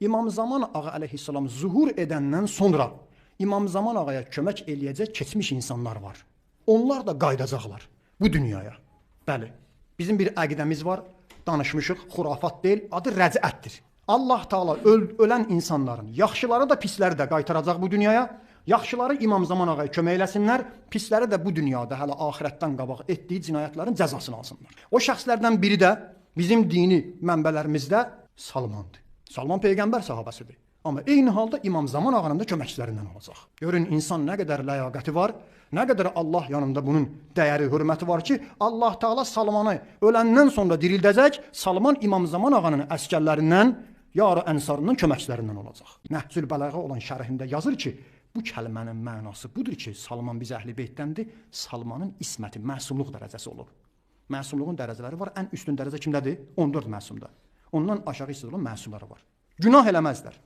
İmam Zaman ağa əleyhissalam zuhur edəndən sonra İmam Zaman ağaya kömək eləyəcək keçmiş insanlar var. Onlar da qayıdacaqlar bu dünyaya. Bəli, bizim bir əqidəmiz var, danışmışıq, xurafat deyil, adı rəcətdir. Allah Taala ölən insanların yaxşıları da pisləri də qaytaracaq bu dünyaya. Yaxşıları İmam Zaman ağaya kömək eləsinlər, pisləri də bu dünyada hələ axirətdən qabaq etdiyi cinayətlərin cəzasını alsınlar. O şəxslərdən biri də bizim dini mənbələrimizdə Salmandır. Salman peyğəmbər sahabəsidir. Amma eyni halda İmam Zaman ağanın da köməkçilərindən olacaq. Görün insan nə qədər ləyaqəti var, nə qədər Allah yanında bunun dəyəri, hörməti var ki, Allah Taala Salmanı öləndən sonra dirildəcək, Salman İmam Zaman ağanın əskərlərindən, yarı ənsarından, köməkçilərindən olacaq. Nəhcül Bələğə olan şərhində yazır ki, bu kəlmənin mənası budur ki, Salman biz Əhl-i Beytdəndir, Salmanın isməti, məsumluq dərəcəsi olub. Məsumluğun dərəcələri var, ən üstün dərəcə kimdədir? 14 məsumda. Ondan aşağı hissədə olan məsumları var. Günah eləməzlər.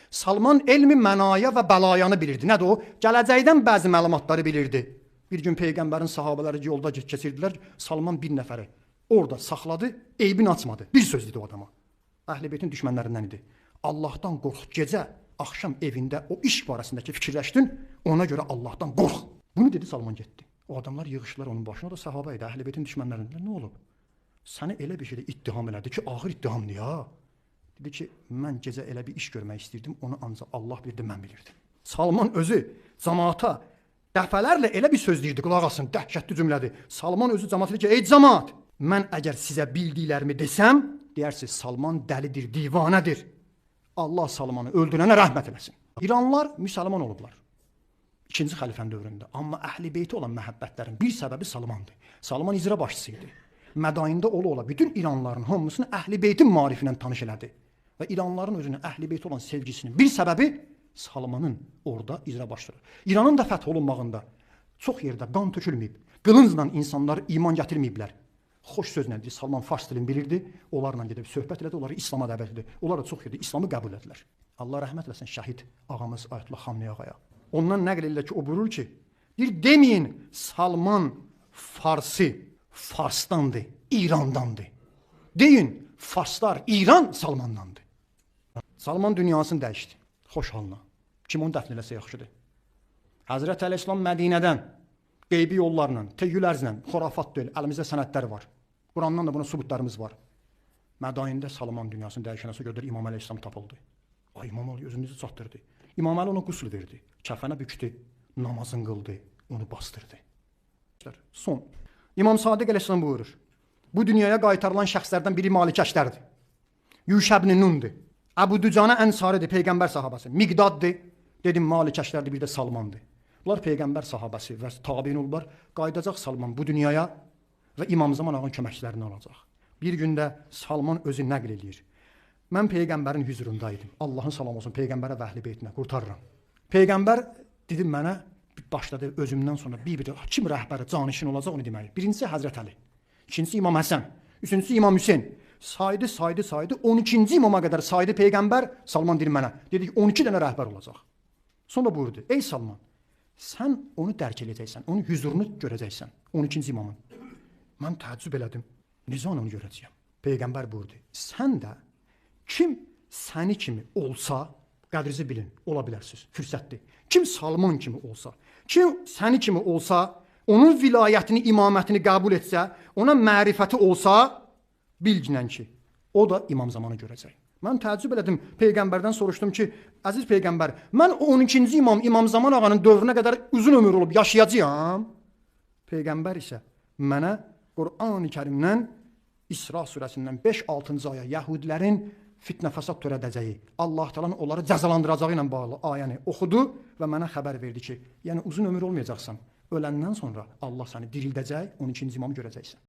Salman elmi mənaya və bəlayanı bilirdi. Nədir o? Gələcəkdən bəzi məlumatları bilirdi. Bir gün Peyğəmbərin sahabələri yolda keçirdilər. Salman bir nəfəri orada saxladı, eybini açmadı. Bir söz dedi o adama. Əhl-i Beytin düşmənlərindən idi. Allahdan qorx, gecə, axşam evində o iş barəsindəki fikirləşdin, ona görə Allahdan qorx. Bunu dedi, Salman getdi. O adamlar yığışdılar onun başına, o da sahabə idi, Əhl-i Beytin düşmənlərindən. Nə olub? Səni elə bir şeydə ittiham elədi ki, ağır ittihamdır ya. Dedi ki, mən gecə elə bir iş görmək istəyirdim, onu ancaq Allah bilirdi, mən bilirdim. Salman özü camaata dəfələrlə elə bir söz deyirdi, qulaq asın, dəhşətli cümlədir. Salman özü camaata dedi ki, ey camaat, mən əgər sizə bildiklərimi desəm, deyərsiniz, Salman dəlidir, divanədir. Allah Salmanı öldürənə rəhmət eləsin. İranlılar müsəlman olublar. İkinci xəlifənin dövründə. Amma Əhl-i Beytə olan məhəbbətlərin bir səbəbi Salmandır. Salman icra başçısı idi. Mədaində ola-ola bütün İranlıların hamısını Əhl-i Beytin maarifi ilə tanış elədi. Və İranlıların özünə Əhl-i Beytə olan sevgisinin bir səbəbi Salmanın orada icra başçıları. İranın da fəth olunmağında çox yerdə qan tökülməyib. Qılıncla insanlar iman gətirməyiblər. Xoş sözlə deyir, Salman fars dilini bilirdi, onlarla gedib söhbət elədi, onları İslama dəvət etdi. Onlar da çox yerdə İslamı qəbul etdilər. Allah rəhmət eləsin şəhid ağamız Ayətullah Xamneyi ağaya. Ondan nəql edirlər ki, o buyurur ki, bir deməyin Salman Farsi, Farsdandır, İrandandır. Deyin, Farslar İran Salmandandır. Salman dünyasını dəyişdi, xoş halına. Kim onu dəfn eləsə yaxşıdır. Həzrət Əleyhissalam Mədinədən qeybi yollarla, teyyül ərzlə, xurafat deyil, əlimizdə sənədlər var. Qurandan da buna sübutlarımız var. Mədaində Salman dünyasını dəyişənə sonra gördülər, İmam Əleyhissalam tapıldı. Ay, İmam Əli özünü necə çatdırdı? İmam Əli ona qüsl verdi, kəfənə bükdü, namazın qıldı, onu bastırdı. Son. İmam Sadiq Əleyhissalam buyurur. Bu dünyaya qaytarılan şəxslərdən biri Malik Əşdərdir. Yuşə ibn Nundur. Əbu Dücanə Ənsaridir, Peyğəmbər sahabəsi. Miqdaddır, dedim Malik Əşdərdir, bir də Salmandır. Bunlar Peyğəmbər sahabəsi və tabiin olublar. Qayıdacaq Salman bu dünyaya və İmam Zaman ağanın köməkçilərindən olacaq. Bir gündə Salman özü nəql eləyir. Mən Peyğəmbərin hüzurundaydım. Allahın salamı olsun Peyğəmbərə və Əhl-i Beytinə qurtarıram. Peyğəmbər dedi mənə, başladı özümdən sonra bir-bir kim rəhbəri, canişin olacaq onu deməli. Birincisi Həzrət Əli, ikincisi İmam Həsən, üçüncüsü İmam Hüseyn. Saydı, saydı, saydı. 12-ci imama qədər saydı Peyğəmbər. Salman deyir mənə. Dedi ki, 12 dənə rəhbər olacaq. Sonra buyurdu, ey Salman, sən onu dərk eləyəcəksən, onun hüzurunu görəcəksən, 12-ci imamın. Mən təəccüb elədim. Necə onu görəcəyəm? Peyğəmbər buyurdu, sən də kim səni kimi olsa, qədrinizi bilin, ola bilərsiniz, fürsətdir. Kim Salman kimi olsa, kim səni kimi olsa, onun vilayətini, imamətini qəbul etsə, ona mərifəti olsa, bilginən ki, o da İmam Zamanı görəcək. Mən təəccüb elədim, Peyğəmbərdən soruşdum ki, əziz Peyğəmbər, mən 12-ci imam, İmam Zaman ağanın dövrünə qədər uzun ömür olub yaşayacağam. Peyğəmbər isə mənə Qur'an-ı Kərimdən, İsra surəsindən 5-6-cı ayə, yəhudilərin fitnə fəsad törədəcəyi, Allah Taala'nın onları cəzalandıracağı ilə bağlı ayəni oxudu və mənə xəbər verdi ki, yəni uzun ömür olmayacaqsan, öləndən sonra Allah səni dirildəcək, 12-ci imamı görəcəksən.